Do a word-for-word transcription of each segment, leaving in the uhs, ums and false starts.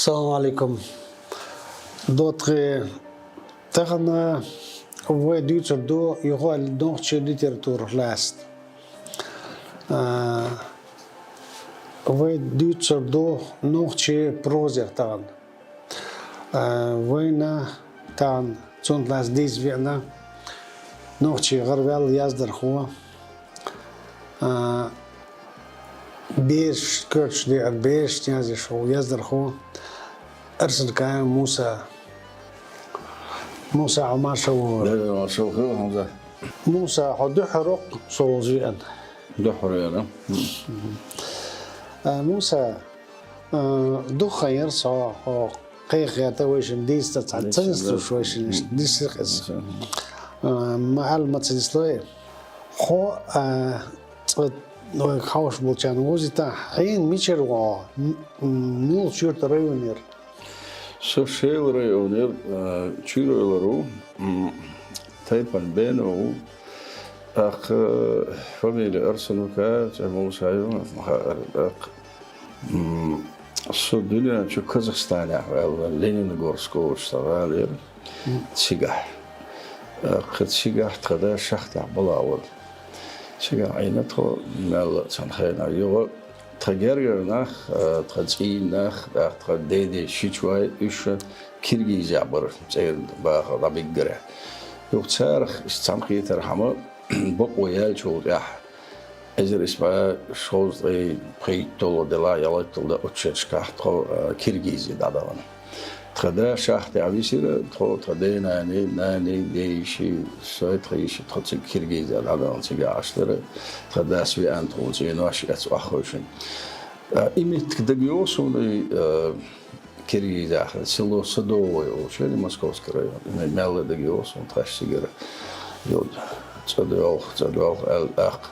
Салам алейкум. Доктор, тахан вай дуьйцур ду юха а нохчийн литература лаьцна. А, вай дуьйцур ду нохчийн прозех тахан. А, вайна тахан цунна лаьцна дийца веана нохчийн гӀараваьлла яздархо. А, бераш коьртачу декъара берашна язъеш волу яздархо Арсанкаев Муса. Муса, хьо марша вогӀийла. Дела марша вогӀийла, Хьамза. Муса, хьо дуьххьара ву-кх со волчу веана? Дуьххьара веана. А, Муса, а, дукха хан яра со хьо кхайкхийта, вайшинна дийца цхьа ца нислуш, вайшинна нислира иза. А, ма-аллара, ма ца нислой. Хьо, а, цкъа вайга хьовш болчарна вовзийтахь, хьенан мичара ву хьо, м-, м-, муьлхачу юьртан районера? Со Шелан районера, а, Чуьйра-Эвлара ву, м, тайпана бено ву. ТӀаккха фамилия Арсанкаев, цӀе Муса ю, ма хаьара, тӀаккха, м, со дуьнен чу Казахстанехь ваьлла, Лениногорск олучу цхьа гӀала яра. Цигахь. ТӀаккха цигахь тхан да шахтехь балха вара. Цигахь Ӏийна тхо мелла а цхьана хенахь. Юха тхан гергара нах, а, тхан цӀийнан нах, тӀаккха тхан деден шичой, уьш Киргизехь бара, цӀера баха дӀабиггара. Юха царах иштта цхьаьнакхетархьама, бакъо яьллачул тӀаьхьа, эзар исс бӀе шовзткъе пхийтталгӀа делахь, ялхитталгӀа дан оцу шерашкахь тхо, а, Киргизе дӀадахана. Тхан да шахтехь висира, тхо, тхан денаней, наней, ден йиший, сой, тхан йиший, тхо цига Киргизе дӀадахана, цигахь Ӏаш дара. Тхан дас веана, тхуна цӀенош эцна охьахевшина. А, и меттиг дагайогӀу суна, и, а, Киргизехь, село Садовое олучу, Московский район. Мелла а дагайогӀу суна, тхаьш цигара йолу цӀа доьлху, цӀа доьлху аьлла тӀаккха.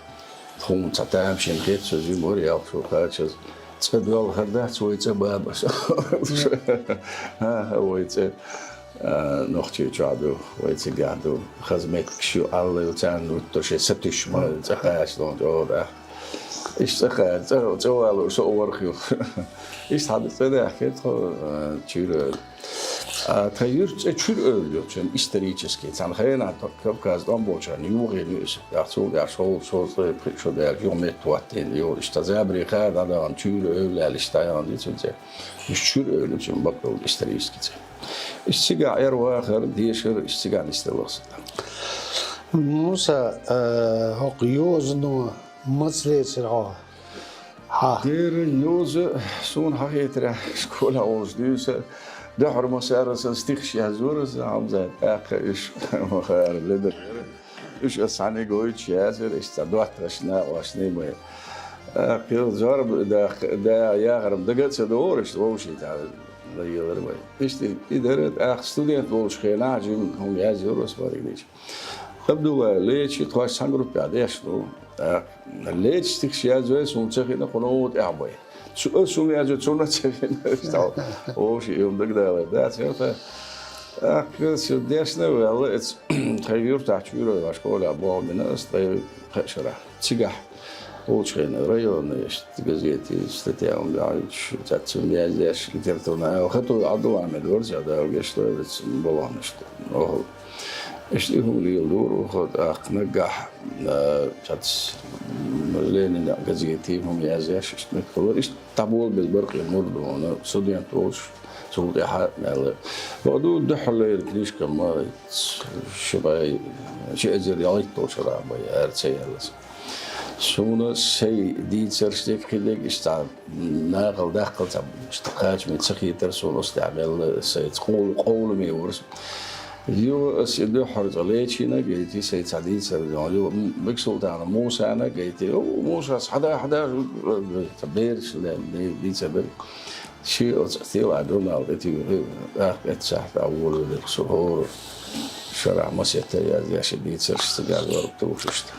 Тхуна цхьа тамашийна хетта, со жима вара, ялх шо кхачаза. ЦӀа доьлху хӀара дац вай цӀа, баба, аша. ХӀан-хӀа, вай цӀа, а, Нохчийчохь ду, вай цигахь ду. Хаза меттигаш ю, Аллайла царна вуьту, шайн сатуьйсуш ма цӀа кхачадо чӀогӀа. Иштта цӀа кхача, цӀа, цӀа валор со а вара хьуна. Иштта хьан цӀа даьхкира тхо, а, Чуьйра-Эвла. А, тхан юьртан цӀе Чуьра-Эвла ю, цуьнан исторически. Цхьана хенахь тхан Кавказ тӀом болчарна юхийна ю иза. ТӀаккха цул тӀаьхьа шовзткъе пхиъ шо даьлча юха меттахӀоттийна ю. Иштта Забри-Кха дӀадахана, Чуьра-Эвла аьлла иштта дӀаяхана ду цуьнан цӀе. Иштта Чуьра-Эвла ю цуьнан бакъдолу исторически цӀе. Иштта цигахь Ӏер-вахар, дешар, иштта цигахь нисделла аса. Муса, а, хӀокху йозано маца лецира хьо? Хьа. Дера, йоза, суна хьахетарехь, школехь волуш дуьйна сан, дуьххьара массара сан стихаш яздора сан, Хьамзат, тӀаккха уьш ма-хаара ледара. Уьш аса цхьаьнниг гойтуш яцара, иштта цхьа доттагӀашна, накъосташна ма. ТӀаккха и зорба даха, да, яхар-м дага а ца догӀура, иштта вовшийн цхьа дан елара вай. Иштта и дара, тӀаккха студент волчу хенахь жима хӀума язйора аса, бакъдолу дийцича. Абдулла, Лечи, тхо цхьана группехь деш ду. ТӀаккха Лечи стихаш язйой, суна ца хиъна, кху новкъа тӀехь бай. Цу аса хӀума язйой, цунна ца хиъна, вовшийн хӀума дагадалар дац, яха. ТӀаккха со дешна а ваьлла, эца тхайн юьртахь Чуьра-Эвлахь школехь болх бина аса ткъе кхаа шарахь. Цигахь волчу хенахь районна иштта газетехь статья хӀума яхьуьйтуш, цаьрца хӀума яздеш, литературна агӀо, Хатуй Ӏабдулахьмед вара цхьа, Дала гечдойла, цуьнан балханашкахь. Иштта и хӀума леладора оха, тӀаккха наггахь, а, цаьрца Ленинан газетехь хӀума яздеш, иштта меттиг хилла. Иштта дӀаболабелла бара-кх и мурд хьуна, студент волуш, цул тӀаьхьа мел. Бакъду, дуьххьарлера книжка ма, ши бӀе, ши эзар ялхитталгӀачу шарахь бай, ара ца яьлла сан. Суна сайн дийцарш дерг, кхин дерг иштта цхьа накъал даккхал цхьа, иштта кхачаме ца хетара суна, оцу тӀехь мел сайн къов-, къовламе вара со. Юха аса и дуьххьара цкъа Лечина гайти, сайн цхьа дийцар ду. Юха Бексултанов Мусана гайти. О, Мусас, хьада, хьада, цхьа бераш лен, дийцар дара. Шен оцу тела журнал тӀе тига, тӀаккха эццахь тӀе волавелира со хӀора шарахь масетта яздеш и дийцарш, цигахь зорба тухуш иштта.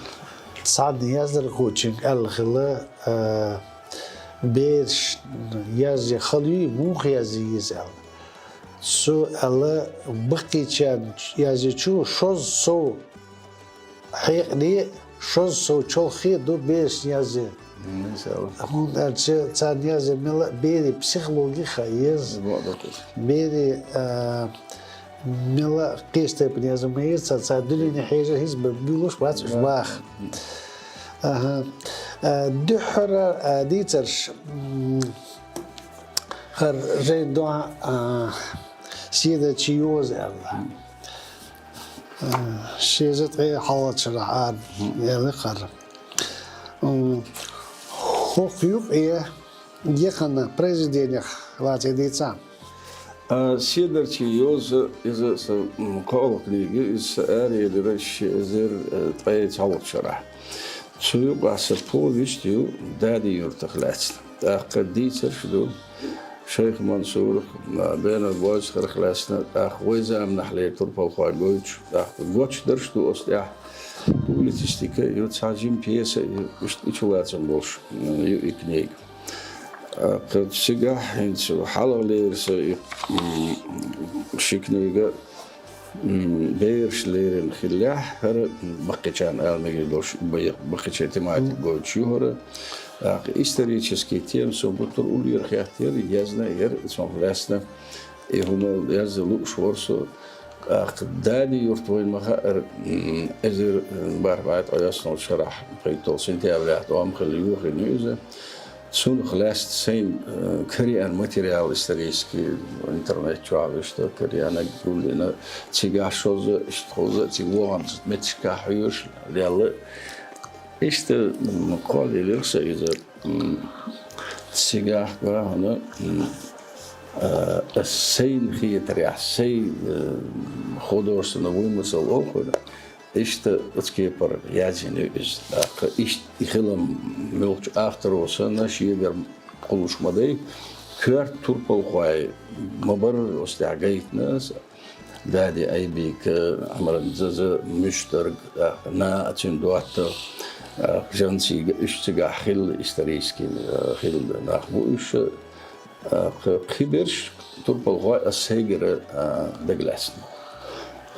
Цхьана яздархочуьнга аьлла хилла, а, Бераш язъе хала юй, муха язъе еза аьлла. Цо аьлла, баккхийчарна язъечо шозза сов хьекъале, шозза сов чолхе ду берашна язъе. Мгм, сала. ХӀунда аьлча царна язъе мел а берий психологи хаа еза. Во, доказ. Берий, а, мел а кхечу тайпана язъе ма еза царна, царна дуьненан хьежар хӀинца бан буьйлуш бац уьш баха. Аха. А, дуьххьара, а, дийцарш, м, хӀара жайна дуьхьа, а, седарчий йоза аьлла. Э, ши эзар ткъе хьалхарчу шарахь ара яьлла хӀара. М, хӀокху юкъе яхана произведенех лаьцна дийца. А, седарчий йоза, иза сан, м, кхоалгӀа книга, иза сан араелира ши эзар, э, ткъе цхьалгӀачу шарахь. Цу юкъахь сан повесть ю Дади-Юьртах лаьцна. ТӀаккха дийцарш ду. Шайх Мансурах, а, Бенар Бозхарах лаьцна, тӀаккха вай заманахьлера турпалхой гойтуш, тӀаккха гочдарш ду оцу тӀехь, публицистика ю, цхьа жима пьеса ю, иштта и чулацам болуш, м, ю и книга. ТӀаккха цигахь хӀинца хьалхалера сан и, м, ши книга, М, бераш лерина хиллехь, хӀара баккхийчарна ала мегар долуш, баккхийчеран тематика гойтуш ю хӀара. ТӀаккха исторический тема со гуттар а уллера хеттера, язна яра, цунах лаьцна и хӀума яздан лууш вара со. ТӀаккха Дади-Юрт вайна ма хаъара, м, эзар бархӀ бӀе ткъе ялхитталгӀачу шарахь, пхийтталгӀа сентябрехь тӀом хилла йохийна ю иза. Цунах лаьцна сайна, э, караеана материал исторический интернет чохь вуьшта, караеана гулдина, цигахь шозза, иштта хозза, цига вахана меттигашкахь хьоьжуш лелла. Иштта, м, кхоллаелира сан иза, м, цигахь бахана, м, э, сайна хетарехь, сайн, э, художественный вымысел олу хӀара. Иштта оцу кепара яздина ю иза. ТӀаккха иштта и хилам муьлххачу авторо санна шегара кхуллуш ма дай, коьрта турпалхой ма бара оцу тӀехь гайтина аса. Дади Айбика, Ӏамран Заза, Муьстарг, тӀаккха Наа, цуьнан доттагӀа, тӀаккха Жансига, уьш цигахь хилла исторический, э, хилла нах бу уьш. А, кхе-, кхиберш турпалхой ас сайгара, а, дагалаьцна.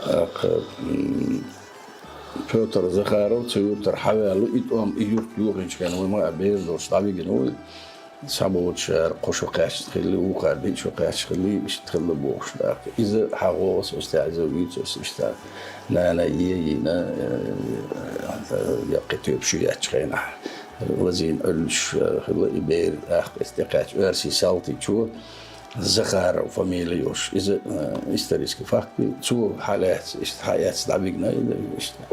А, кхе-, м, Пётр Захаров цу юьртара хьаваьлла, и тӀом, и юрт йохийначу хенахь вай ма а бер долуш дӀавигина вай. Цхьаболчара кхо шо кхаьчна хилла, вукхара диъ шо кхаьчна хилла, иштта хилла бохуш даккха. Иза хьагӀо аса, аса таьӀза вуьйцу аса иштта. Нана е йина, э, э, яккхий тоьпаш ю яьччу хенахь. Лазийна Ӏуьллуш, э, хилла и бер, тӀаккха иза тӀекхаьчча, оьрсийн салтичо, Захаров фамили йолуш. Иза, э, исторический факт ю. Цо хьалаьцна, иштта хьаэцна дӀавигна иза, иштта.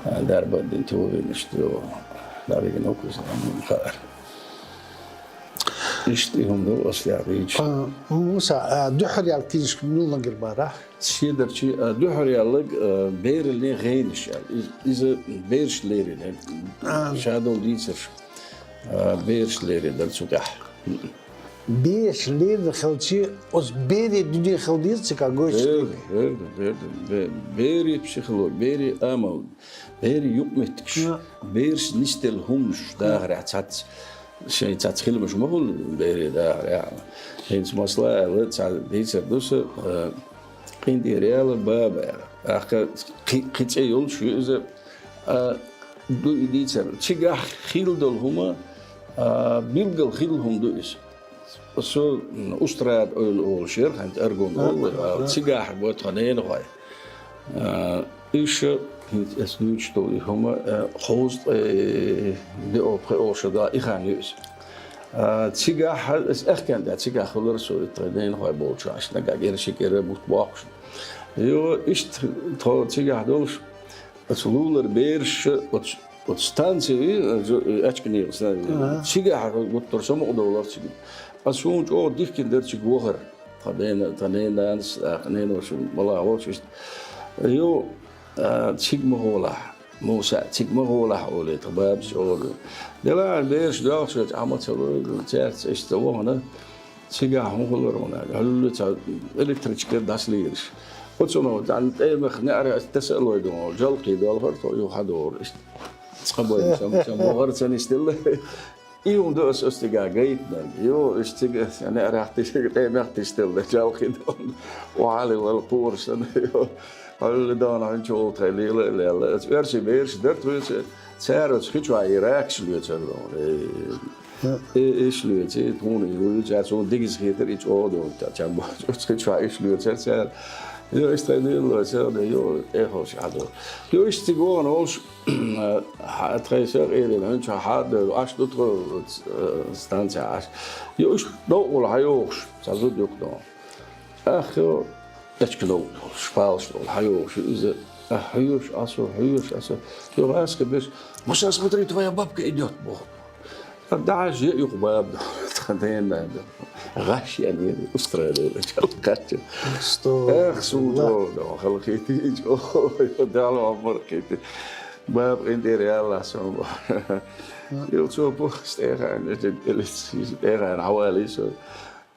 Э, дарба а дина, тӀе вахана, иштта, дӀавигна ву иза, м, хаьара. Иштта и хӀума ду аса лаьа дийча. А, Муса, а, дуьххьара яьлла книжка муьлханера бара? Седарчий, а, дуьххьара яьлларг, а, «Бераллин гӀенаш» аьлла. Из-, иза бераш лерина. А. Ша долу дийцарш, а, бераш лерина дара цу тӀехь. Бераш лерина хилча, оцу берийн дуьне хила деза цига гойтуш дерг? Верно, верно, верно. Бе-, берийн психологи, берийн амал, берийн юкъаметтигаш, а, бераш нисделла хӀуманаш дахарехь цхьацца. Шайн цхьацца хиламаш ма хуьлу берийн дахарехь. ХӀинца масала аьлла, цхьа дийцар ду сан, а, Къинтӏера яла баба аьлла. ТӀаккха кхи-, кхин цӀе йолуш ю иза, а, ду и дийцар. Цигахь хилла долу хӀума, а, билггал хилла хӀума ду иза. Со, м, устрада ойла олуш яра, хӀинца аргун олу, а, цигахь бо тхан ненахой. А, уьш, хӀинца ас дуьйцуш долу и хӀума, а, кхузткъе диъ, пхи олуш дан и хан ю иза. А, цигахь, ас аьхкан тӀехь цигахь хилар со, и тхан ненахой болчу, аш нагахь гера ши кӀира бутт боккхуш. Йо, иштта тхо цигахь долуш, аса лулара бераш, оцу, оцу станци, и, ачканера станци. Ага. Цигахь гуттар самукъадовлар цига. Аса суна чӀогӀа дихкина дара цига вахар. Тхан нена, тхан ненанас, а, тхан неношна мала волчу иштта. Йо, а, цига ма гӀолахь. Муса, цига ма гӀолахь, олий, тхан бабас чӀогӀа. Делахь бераш доьлхучу Ӏама ца лур, цаьрца иштта вахана, цигахь хӀун хилар вуна? Хьуьлла цхьа электричкара дӀасалийраш. Оцунах тӀан тӀемах неӀара таса а лойдун, жалкхий доьлхар тхо, юха хьадогӀур иштта. Цкъа бойна, сам, сам вахар ца нисделла. И хӀума ду ас, ас цига гайтинарг. Йо, иш цига, сан неӀарах тиша, тӀемех тиша делла, жалхи ду. Валла, валла, кхоьруш санна, йо. Хьалла дона хьун чу гӀолла тхай лела а лелла. Ас оьрсий бераш дара тхоьца, цара ас хи чохь и ракаш лоьцар дона. Э, э, иш лоьций, тхуна и лоьций, цунна дигаза хетар, и чӀогӀа дона, чам бохучу, ас хи чохь иш лоьцар цара. Йо, иш тхай лела лоьцар, йо, тӀехула шахьа дона. Йо, иш цига вахана волуш, Хьа, тхайн сакъерийн хӀун чохь хьадоьлла, Ӏаш ду тхо, э, станцехь Ӏаш. Йо, уьш новкъахула хьайогӀуш, цхьа зуда юкъа дона. Ах, йо, эчка новкъа долуш, палаш долу, хьайогӀуш ю иза. Ах, хьоьжуш Ӏа со, хьоьжуш Ӏа со. Йо, гӀаскхи берш, Муса, смотри, твоя бабка идёт, боху. ДӀахьажжа юкъа баба, тхан дена баба. ГӀаш ян йина, устроили, чӀал кхачча. Сто. Эх, суна чӀогӀа дона, халахийтича, ой, Далла ма мархийти. Баба къинтӀера ялла сон бо. Ил цо пухс тӀехайна, тӀехайна хьавалий со.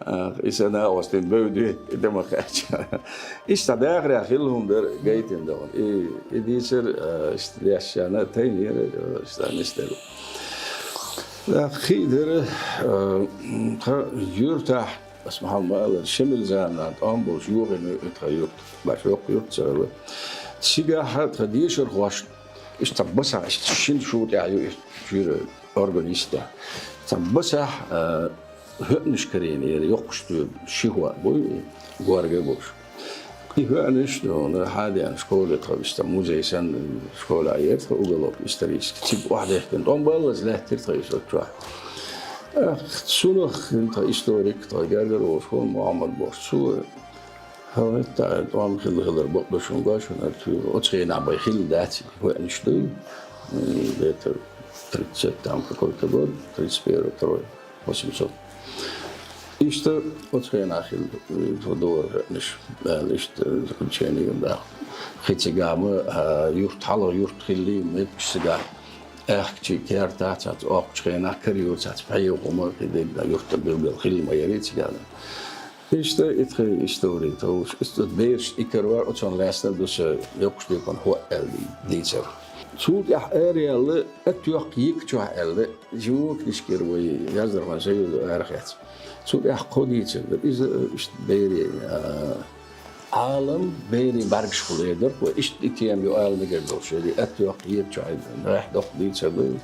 А, и сан накъостийн бевде, и тӀе ма кхаьчча. Иштта дахарехь хилла хӀума дара гайтина дона. И, и дийцар, а, иштта дешшана тайнера, а, иштта нисдара. ТӀаккха хи дара, а, тхан юьртахь, ас ма-хьал ма-аллара, Шемилзаманан тӀом болуш йогӀина ю и тхан юрт, баш йоккха юрт ца хилла. Цигахь тхан дешархошна, иштта басахь, иштта шина шу тӀехь ю и чуьра органиста. Цхьа басахь, а, хӀоьънаш карийнера, йоккхуш тоьба ши хӀоъ буй, горга а болуш. И хӀоьънаш, ну, хьадеана школе тхо, иштта музей санна, школе а яра тхо уголок исторический. Цига охьадехкина, тӀом баллалц лаьттира тхо иза оцу чохь. Эх, цунах тхан историк, тхан гергара волуш волу Мухьаммад бохуш, цо, хӀара хӀетта а тӀом хилла хилар бакъ ду шуна, гой шуна, ара туьйра. Оцу хенахь бен хилла дац, хӀоьънаш дуй, м, где-то тридцать там какой-то год, тридцать первый, второй. Восемьсот. Иштта оцу хенахь хилла, э, тхо дора хӀоьънаш, аьлла, иштта заключение ю, да. Хи цигахь ма, а, юрт хьалха юрт хилла, меттигаш цигахь аьхкачийн кертахь цац, оккхучу хенахь карайора цац, пхьегӀа хӀума, кхин дерг а юртан билггал хилла ма яра цигахь. Иштта и тхайн истори товш, иштта бераш и карор, оцунна лаьцна ду сан йоккхуш декъана хӀоъ аьлла дийцар. Цул тӀаьхьа араяьлла, аттоьхка йика чохь аьлла, Живокнишкера вай яздархойн союзо арахецна. Цу тӀехь кхо дийцар дара. Иза иштта берийн, а, Ӏалам, берийн бӀаьргашхула эр дара, вай иштта и тема ю ала мегар долуш, эр аттоьхка ера чохь, нахь доккха дийцар ду.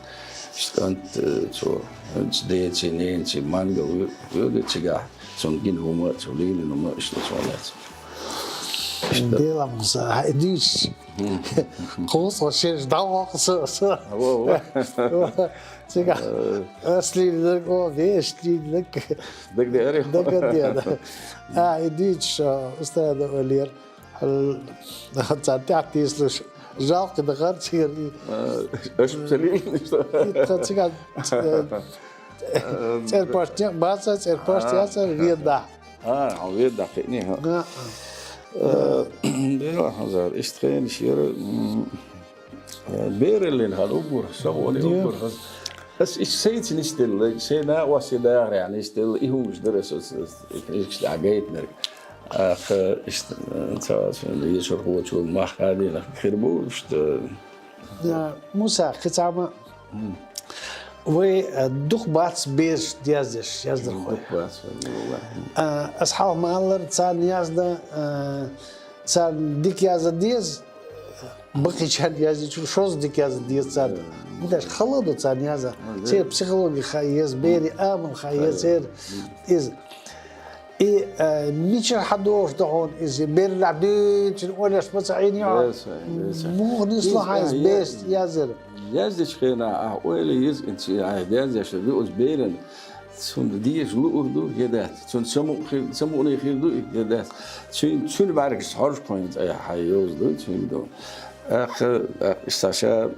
Иштта кӀант, э, цо, хӀинца деций, ненаций мангал ву, ву де цигахь, цунна гина хӀума, цо лелийна хӀума, иштта цо лаьцна. Иштта. Делам ца, хьай дуьйцуш. Кхузткъа шераш дӀавоккху со, со. Во, во. Цигахь ас лийна дерг, о, вешан лийна дерг. Дагадеара? Дагадеана. А, и дуьйцуш, а, устада олера. Хьал-, царна тӀаьхьа тийсалуш, жалкхи дахара цигара и. А, аша ца лийна, что? И тхан цигахь, э, цӀерпашт некъ бацара, цӀерпашт яцара, вен дахь. А, хьо вен дахь кхиъний, хьо? Да. Э, Дела хьан зар, иштта хенаш яра, м, э, бераллин хьан уггар, сагӀоне уггар хаза. Ас иштта сайца нисделла, сайн накъостий дахарехь нисделла, и хӀумаш дара ас, ас, ас, и книжкаш тӀехь гайтинарг. Аха, иштта, э, ца, сан дешархочо мах хадийнах хир бу, иштта. Да, Муса, кхин цхьа ма. Вай, э, дукха бац бераш язъеш, яздархой. Дукха бац, вай, вай. А, ас хьалха ма-аллара, царна яздан, э, царна дика яздан деза, баккхийчарна яздича, шозза дика яздан деза царна. Мгм. ХӀунда аьлча хала ду царна яздан. Мгм. Церан психологи хаа еза, берийн амал хаа еза, церан иза. И, э, мичара хьадогӀуш ду хьуна иза, бераллехь дуьйцучун олеш ма ца Ӏийна йоӀ? Даса, даса. Муха нисло хьайна иза, бест язъяр? Яздечу хенахь ахь ойла еза, инца ахь яздеш ду оцу беран, цунна деша луур ду я дац, цунна самукъа хир, самукъане хир ду и я дац. Цуьнан, цуьнан бӀаьргашца хьожуш кхойна цӀе хьайн йовза ду, цуьнан ду. ТӀаккха, тӀаккха иштта ша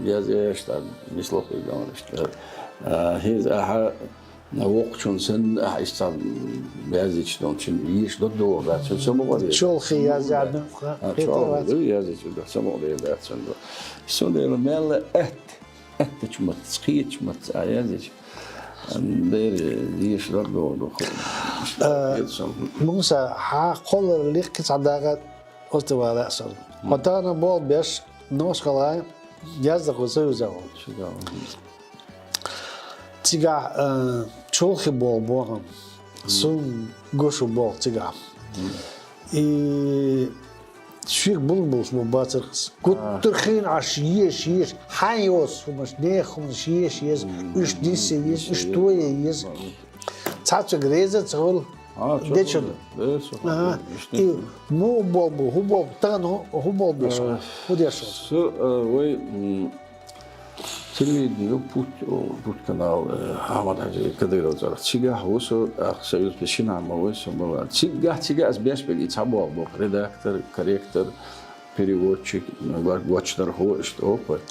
язъеш, тӀаккха нисло хир ду, иштта. А, хӀинца ахьа Воккхачун санна, ахьа иштта цхьа яздича долчун йиш дан догӀу дац, цунна самукъа дер. Чолхе язъян, а, хетар чолхе вац. Ду, яздича ду, самукъа дер дац цунна ду. Цундела мелла атта, аттачу матца, кхетачу матца а яздича, дер йиш дан догӀу ду. А, хетар сан. Муса, хьан кхоллар лихки цхьа дагӀа оцу вала а сан. Хьо тахана болх беш, Нохч-ГӀалгӀайн яздархойн союзехь волчу. Шу да. Цигахь, а, чолхе болх бу хьуна. Сун гуш болх цигахь. И шех булг болуш бу бацархас. Гуттар хин Ӏаш еш, еш. Хьан йоцу хӀумаш, нехан хӀумаш еш, еш. Уьш дисе еш, уьш тое еш. Цхьацца реза ца хуьлу. А, чо Дечун. Дечун. Ага. Иштта. И муха болх бу, хӀун болх бу, тахана хӀун, хӀун болх беш? А, хӀун деш ву? Со, а, вай, м, телевидение, Путь, о, Путь канал, э, Ахьмад-Хьаьжи Кадыров цӀарах. Цигахь ву со, ах, Союз пе шина хьама вай со бала. Цигахь, цигахь ас беш берг и цхьа болх бу. Редактор, корректор, переводчик, го-, гочдархо, иштта опыт.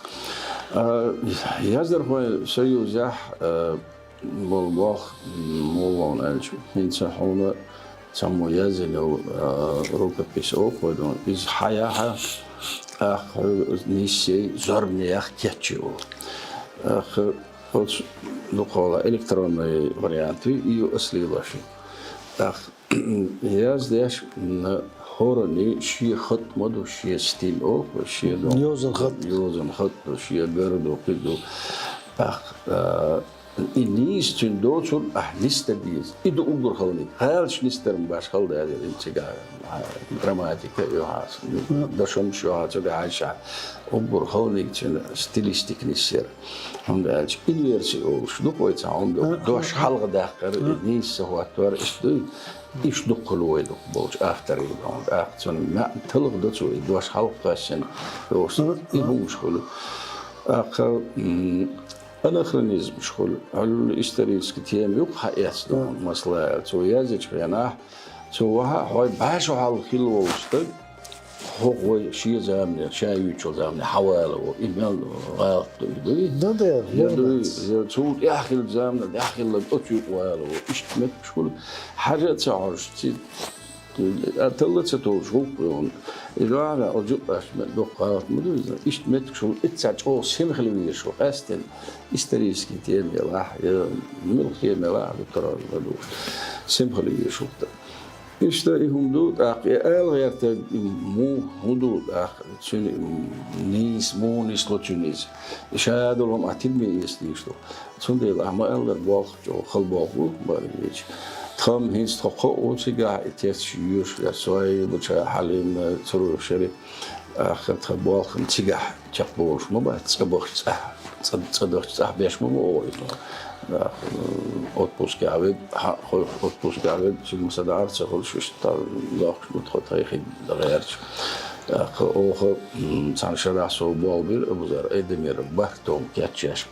А, яздархой Союзехь, э, болу болх, м, муха ву аьлча, хӀинца хьуна цхьаммо яздина йолу, а, рукопись опыт, иза хьан яхьа, тӀаккха хьоьга иза нийсса яй, зорбане яха кечйо. ТӀаккха оцу дукхахьолахь электронный вариант ю, и ю ас лелош. ТӀаккха яздеш, м, хӀоранна шен хатӀ ма ду, шен стиль оха, шен ду. Йозан хатӀ. Йозан хатӀ ду, шен гар ду, кхин ду. ТӀаккха, а, и нийса цуьнан доцург ахь нисдар деза. И ду уггар хала ниг. Кхалаш нисдар-м башха хала деза, и цигахь, а, грамматика а ю хьан, дашамаш ю хьан, цигахь хьаьжча. Уггар хала ниг цуьнан стилистика нисъяр. ХӀунда аьлча инверси олуш ду-кх вай цхьа хӀума ду. Дош хьалха даккхар, и нийса ца хӀоттор, иштта дуй. Иштта дуккха хуьлу вай дукха болчу авторийн бахьана. ТӀаккха цунна маьӀна талха до цо, и дош хьалха кхаьссина, и хӀумаш хуьлу. ТӀаккха, м, анахронизмаш хуьлу. Хьуьлла исторический тема ю-кх хьан эцна, масала, цо яздечу хенахь, цо ваха а хьой бӀе шо хьалха хилла волу стаг, хӀокху вай шен заманера, ша юьйцучу заманера хьавалаво. И мел гӀалат ду, и дуй? Да, да, я дуй, я цул тӀаьхьа хилла заманера, тӀаьхьа хилларг оцу юкъа валаво. Иштта меттигаш хуьлу. Хьажа а ца хьожуш, ци-, а, талла ца толуш гӀуллакх ю хьуна. И дуьхьал а, оцу юкъа аш ме-, дукха гӀалат ма ду иза. Иштта меттигаш хуьлу, иццахь чӀогӀа сема хила везаш ву. Къаьсттина исторический тема елахь, я муьлхха тема елахь, ду карор ма ду. Сема хила везаш ву-кх. Иштта и хӀума ду, тӀаккха и ала гӀертарг, и муха, хӀун ду, тӀаккха цуьнан нийса, муха нисло цуьнан иза. И ша долу хӀума ахь тидаме эца дезаш ду. Цундела ахь ма-аллара, болх чӀогӀа хала болх бу, бакъ дийцича. Тхан хӀинца тхо кхоъ ву цигахь, и тесташ йоьшу, я со а, Буча Хьалим, Цуруев Шари. Ахьа тхан болх-м цигахь чекхболуш ма бац, цӀа бахча цӀахь, цӀа, цӀа дахча цӀахь беш ма бу оха иза. Ахьа, м, отпускехь вег, хьан, хо-, отпускехь вег, цигахь ма са дахьара ца хуьлуш, иштта дохкуш бу тхо тхайн хин гӀерташ. Ахьа оха, м, цхьана шарахь со болх бира, Абузар Айдамиров, бархӀ том кечъеш.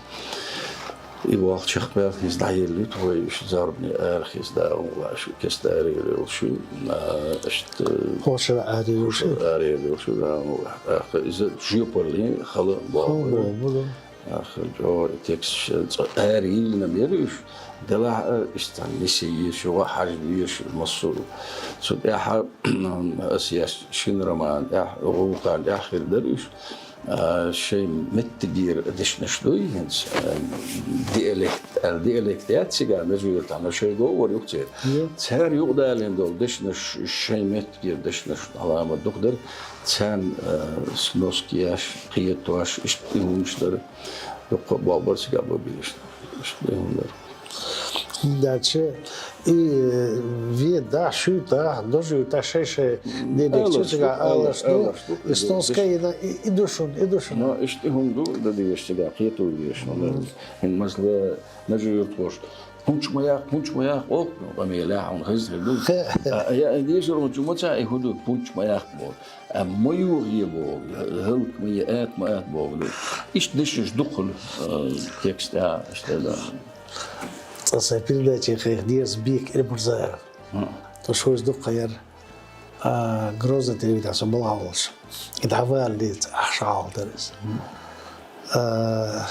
И болх чекхбаьлла хӀинца дӀаелла ю тхо, уьш зорбане арахь хӀинца, Дала мукъ лахь, шу кеста арахь йолуш ю, а, иштта, хӀокху шарахь арахь йолуш ю. ХӀокху шарахь арахь йолуш ю, Дала мукъ лахь. ТӀаккха иза жоьпаллин хала болх бу. Хала болх бу, да. ТӀаккха чӀогӀа тексташ цкъа арахь йиллина бера уьш, делахь а, иштта цхьана нисъе езаш, юха хьажа везаш, массо а. Цу тӀаьхьа аса еш шина роман тӀехь, гӀуллакхана тӀехь хир дара уьш. А, шайн меттигера дешнаш дуй хӀинца, а, диалект, аьлла, диалект яц цигахь, межуьртахь, но шайн говр юха церан. Цара юкъадалийна долу дешнаш, шайн меттигера дешнаш, Ӏаламат дукха дара, царна, а, сноска еш, кхетош, иштта и хӀуманаш дара. Дуккха а болх бара цигахь бан безаш. Иштта и хӀума дара. ХӀунда аьлча и, э, вен дахь, шуьйта дахь, дожуьйта дахь, шай-шай дедек чу цигахь аллаш ду. Аллаш ду, аллаш ду. И сноска йина, и, и ду шуна, и ду шуна. Но иштта и хӀума ду, дан дезаш цигахь, кхето везаш хӀума. ХӀинца масала, межуьртахоша, пунч ма яккха, пунч ма яккха, олу, ну, къамелехь, хьуна хезна хир ду. А, я, дешар хӀун чу ма ца, и хӀун ду, пунч ма яккха боху. А, ма юхае боху, хӀаллак ма е, ат ма ат боху ду. Иштта дешнаш дукха хуьлу, а, текст, а, иштта да. Цкъа сайн передаче хайх деза Бека Эльмурзаев. Хм. Тхо шуьйца дукха яра, а, Грозный телевиденехь со балха волуш. И дӀавала деза, ахьа шахьалха дара иза. Хм. А,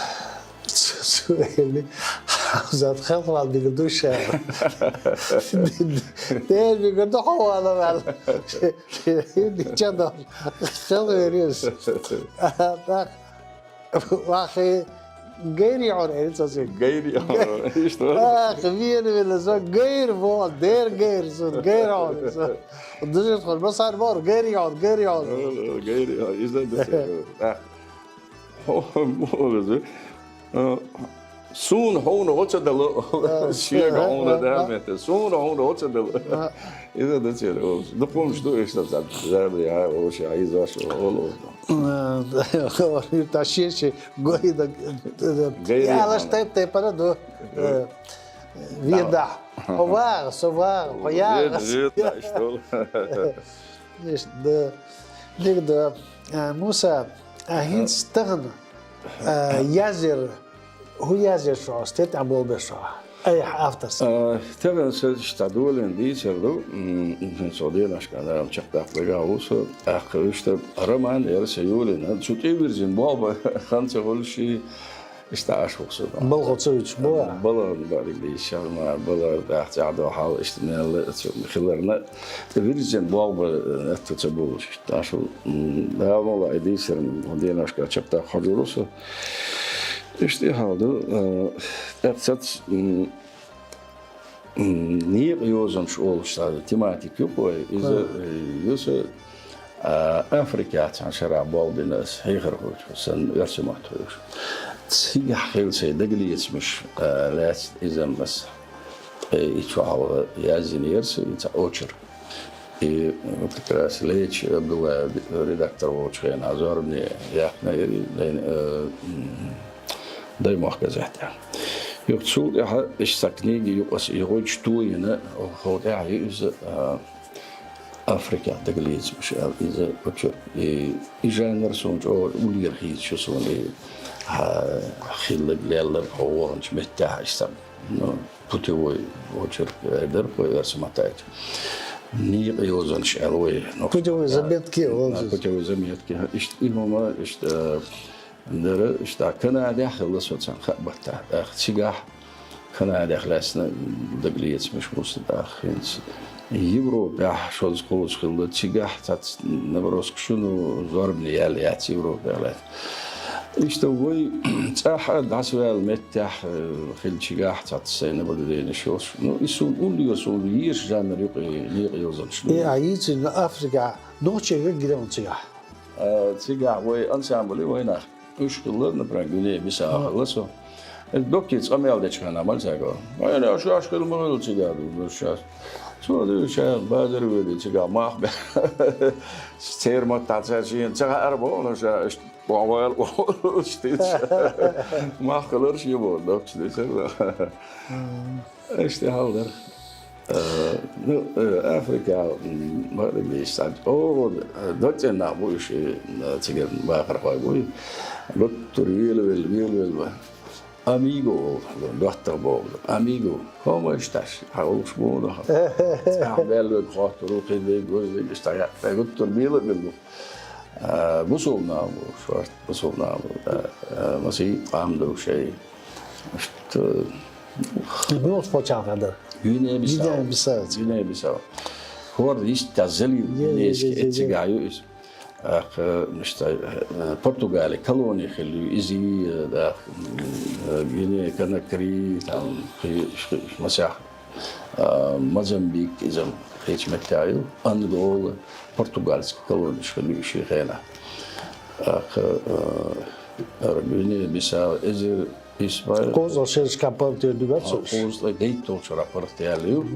цу, цу элли, Хьамзат, хелхавала дигар ду ша. Дера дигар ду хьо вала ваьлла. Дича дол. Хелхавер иза. А, так. Вахи гайри хьуна, эр цо цуьнга. Гайри хьуна. Иштта. Ах, вена вела со, гайри боху, дер гайри со, гайри хьуна со. Дужит хьуна, масар бор, гайри хьуна, гайри хьуна. Гайри хьуна, иза да. Ах. Хьо, хьо, хьо, хьо, а, Суна хьуна гӀо ца дала, шега хьуна да метта. Суна хьуна гӀо ца дала. Иза да церан олуш. Дукхумаш ду иштта цхьа зама яхьа олуш, яхьа иза ваша олу. Та шен-шен гойна, ялаш тайп-тайпара ду. Вида. Хьо вагӀа, со вагӀа, хьо яхьа. Вида, вида, иштта олу. Иштта да. Дика да. Муса, хӀинца тахана язъяр, хӀун язъяр шо, стен тӀехь болх беш шо? Айхьа авторс. Тахана сан иштта долийна дийцар ду, хӀинца со деношка чекхдаккха дагахь ву со, тӀаккха иштта роман яра сан йолийна, цу тӀе вирзина болх бан хан ца хуьлуш и. Иштта Ӏаш ву со. Балхо ца вуьтуш бу? Бала, бала дийша, ма, бала, дахь цӀаьхьа дохьал, иштта мел, цу хиларна, тӀе вирзина болх бан, э, атта ца болуш, иштта Ӏаш ву. М, да, валла, и дийцар, деношка чекхдаккха хьожур ву со. Иштта и хьал ду, э, тӀаккха цац, м, М, некъан йозанаш олуш цхьа тематика ю-кх вай. Иза, э, ю са, а, Африкехь цхьана шарахь болх бина аса, хьехархочух санна, оьрсийн мотт хьоьхуш. Цигахь хилла сайн дагалецамаш, а, лаьцна иза-м аса, э, и чохь язйинера са и цхьа очерк. И, ну, как раз Леч Абдулла редактор волчу хенахь зорбане яьккхина яра и дайн, э, м, Даймохк газетехь. Юха цул тӀаьхьа иштта цхьа книга ю аса и гӀуьйчу тойина, хӀокху тӀаьхьа ю иза, а, Африкехь дагалецамаш аьлла, иза очерк. И, и жанр суна чӀогӀа уллера хийца ю суна, и, а, хилларг, лелларг хьо ваханчу меттехь иштта. Ну, путевой очерк эр дара-кх вай оьрсийн маттахь. Некъан йозанаш аьлла вай. Путевой заметки, а, путевой заметки. Иштта и хӀума, иштта, а, дара, иштта Канадехь хилла со цхьана хаа баттахь. ТӀаккха цигахь Канадехь лаьцна дагалецамаш бу сан тӀаккха хӀинца. Европехь шозза кхочуш хилла, цигахь цхьацца наброскаш ю, ну, зорбане яьлла яц Европехь лаьцна. Иштта вай цӀахь а дӀасаваьлла меттехь, э, хиллачигахь цхьацца сайн наблюденеш йолуш. Ну, и суна уллера суна езаш жанр ю-кх и некъан йозанаш. Э, а йийцина Африкехь нохчий гира ван цигахь? А, цигахь вай ансамбль ю вайнах. Уьш хилла, например, Гвинея-Бисау хилла со. Э, доккхий цкъа мел дечу хенахь мала цаьрга. Вайна аша, аша хила ма хилла цигахь ду, ну, сейчас. Цо дуьйцу, ша базар а велий, цигахь мах бе-, церан маттахь ца шена ца хаьара боху, ну, ша, иштта боху вала, иштта. Мах хиларш ю боху, доккхуш дийцар. Иштта хьал дара. Э, ну, э, Африка, м, бакъдерг дийцича, оха, э, дагцӀена нах бу уьш, э, цигара бахархой бу. Гуттар велавелла, велавелла. Амиго олу, доттагӀа боху. Амиго. ХӀомаш таш, хьан уллуш бу нах. ЦӀахь баьлларг хоттур ву, кхин дерг, гуш дерг, иштта гуттар бела а белла бу. А, бусулба нах бу, шорта бусулба нах бу, да. А, масийттаза къам ду шайн. Иштта. Муьлхачу пачхьалкхехь дара? Гвинея-Бисау. Гвинея-Бисау. Гвинея-Бисау. ХӀорда йистехь залил гвинейский, э, цигахь ю иза. ТӀаккха, иштта, э, Португали колони хилла ю иза, э, тӀаккха, м, э, Гвинея-Конакри, там, кхи-, кхи-, масех. А, Мозамбик, иза кхечу меттехь ю, Ангола, португальский колониш хилла ю шен хенахь. ТӀаккха, а, ара Гвинея-Бисау, эзар исс бӀе кхузткъе шерашкахь паргӀатъяьлла ду, а, цо уьш? Кхузткъе дейтталгӀачу шарахь паргӀатъяьлла ю.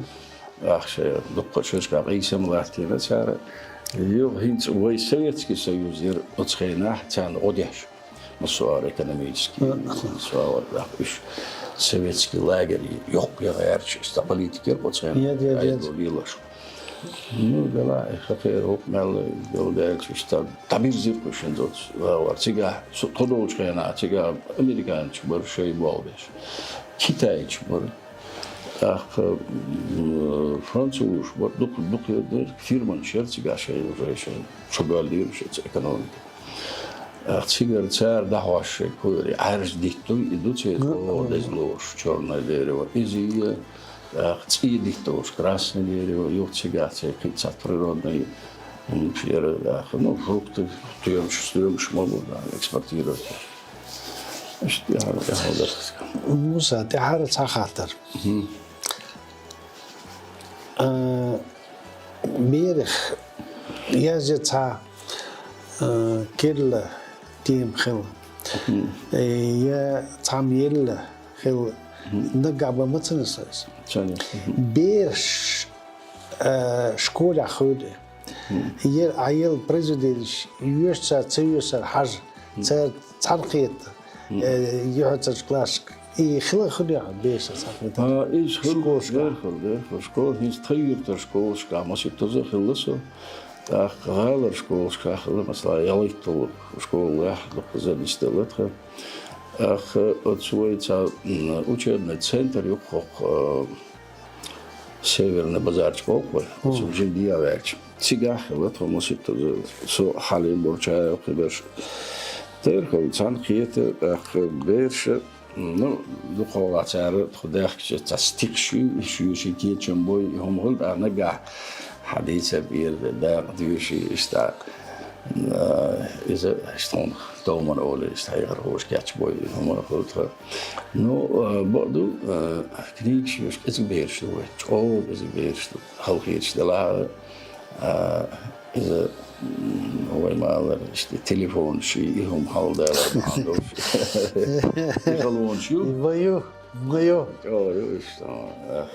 Ахь шайн дуккха шерашкахь къийсам латтийна цара. Юха хӀинца вай Советский Союз яра оцу хенахь, царна гӀо деш. Массо а экономический, массо а, уьш советский лагерь йоккха ян гӀерташ, иштта политика яра оцу хенахь. Яд, яд, яд. Айдо лелаш. Ну, дела, и хатера хӀокху мел гал даьлча, иштта дӀабирзира-кх уьш хӀинца оцу вагӀор. Цигахь, со тхо долчу хенахь, цигахь американцаш бара шайн болх беш. Китайцаш бара. ТӀаккха, м, французаш бара, дукха, дукха яра, фирманаш яра цигахь шайн, уже шайн, чубоьллера шайн экономика. ТӀаккха цигара цара дӀахьош шайн кхуьури, Ӏаьржа диттуй, и ду церан оха деза лоруш, чёрное дерево. Иза и, тӀаккха цӀий дитталуш, красное дерево, юха цигахь церан кхин цхьа природный, м, яра, тӀаккха, ну, фрукты, стоьмаш, стоьмаш ма бу, да, экспортировать. Иштта яхьал, яхьал дара. Муса, тӀаьхьара цхьа хаттар. Мгм. А, берех, язъя цхьа, а, керла тема хила. Мгм. Э, я цхьамма елла хилла. Наггахь бан ма ца нисса иза. Ца нисса. Бераш, э, школехь хуьлу. Е, а ел произведенеш йоьшуш цара, ца йоьшуш цара хьажа, цара цхьаьна кхета, э, юьхьанцарчу классашка. И хила хуьлу яхьа бераш цхьаьна кхета. А, иза хуьлу, школашка. Дера хуьлу, дера хуьлу. Школа хӀинца тхан юьртара школашкахь масийттаза а хилла со. ТӀаккха гӀалара школашкахь хилла, масала, ялхитталгӀа школехь дуккхаза нисделла тхан. ТӀаккха оцу вай цхьа, м, учебный центр ю-кх хӀокху, а, Северный базарчу боху вай, оцу жиндиа ваьлча. Цигахь хилла тхо масийттаза, со, Хьалим Борчаев, кхиберш. Дера хуьлу, цхьаьна кхета, тӀаккха бераша, ну, дукхахьолахь цара тхо даьхкича, цхьа стихаш ю, уьш ю шен кечам бой, и хӀума хуьлу, тӀаккха наггахь хьан дийцар бера, дакъа доьший, иштта, а, иза, иштта хьуна, товман олий, иштта хьехархоша кечбой, и хӀума хуьлу тхан. Ну, а, бакъду, а, книгаш йоьшуш кӀезиг бераш ду вай, чӀогӀа кӀезиг бераш ду, хьалхийча делахь, а, иза, м, вай ма-аллара, иштта телефонаш, и хӀума хьалдалар бахьана долуш. И халонаш ю? Ма ю, ма ю. ЧӀогӀа ю иштта, а,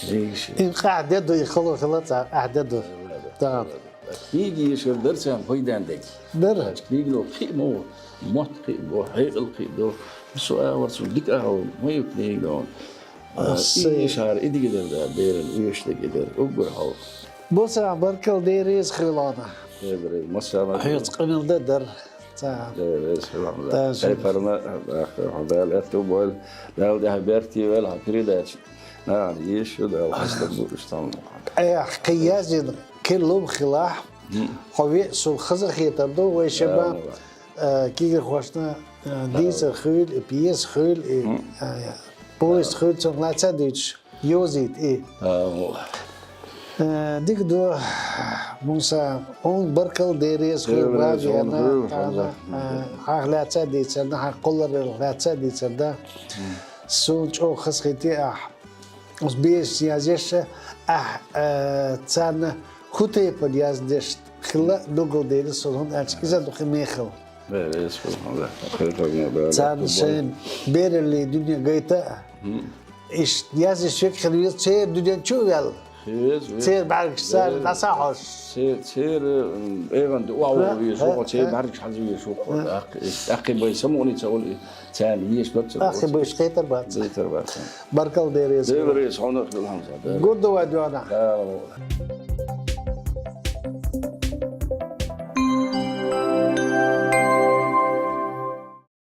книгаш. Ин къахь де ду и хало хила цхьа, къахь де ду. Да. Книга ешар дара царна пайден дерг. Дара. Книгано кхин а ма ву, мотт кхин а бу, хьекъал кхин а ду. Со агӀор цунна дика агӀор ма ю книгано. Ас и ешар и дигидар да, беран оьшург и дара. Уггар хьалха. Бусахь, баркалла, Дела реза хуьлда хьуна. Дела реза, массарна. Хьоьца къамел дан дара. Ца. Дела реза хуьлда хьуна. Тайпарна, Дала аьтту бойла. Дала тӀехь беркате войла хьан передача. Нахана еш ю, Дала хастам бу уьш цхьамма. Айхьа, кхин яздина кхин лума хилахь, хьо веа суна хаза хетар ду, вай шабан, э, кегийрхошна, э, дийцар хуьлу, и пьеса хуьлу, и, э, повесть хуьлу, цунах лаьцна а дуьйцуш, йовзийта и. Э, дика ду, Муса, хьуна баркалла, Дела реза хуьлда, Дела реза хуьлда, хьуна, э, хьох лаьцна а дийцар да, хьан кхоллараллех лаьцна а дийцар да. Суна чӀогӀа хазахетий ахь. Оцу берашна яздеш, ахь, э, царна хӀун тайпана яздеш хилла, дугалдели суна, хӀунда аьлча иза ду кхин мехала. Царна шайн бераллин дуьне гайта а, иштта яздеш верг хила веза, церан дуьнен чу а ваьлла. Церан бӀаьргаш царна дӀасахьош. Церан, церан, м, эгӀан ду охьавогӀу веза, церан бӀаьргаш хьажа веза, тӀаккха, тӀаккха бай самукъане ца волу и. Царна еш бац. Ахи буьйш кхетар бац. Кхетар бац. Баркалла, Дела реза. Дела реза, хьуна а хуьлда, Хьамза. Гурдава дуьйна. Да.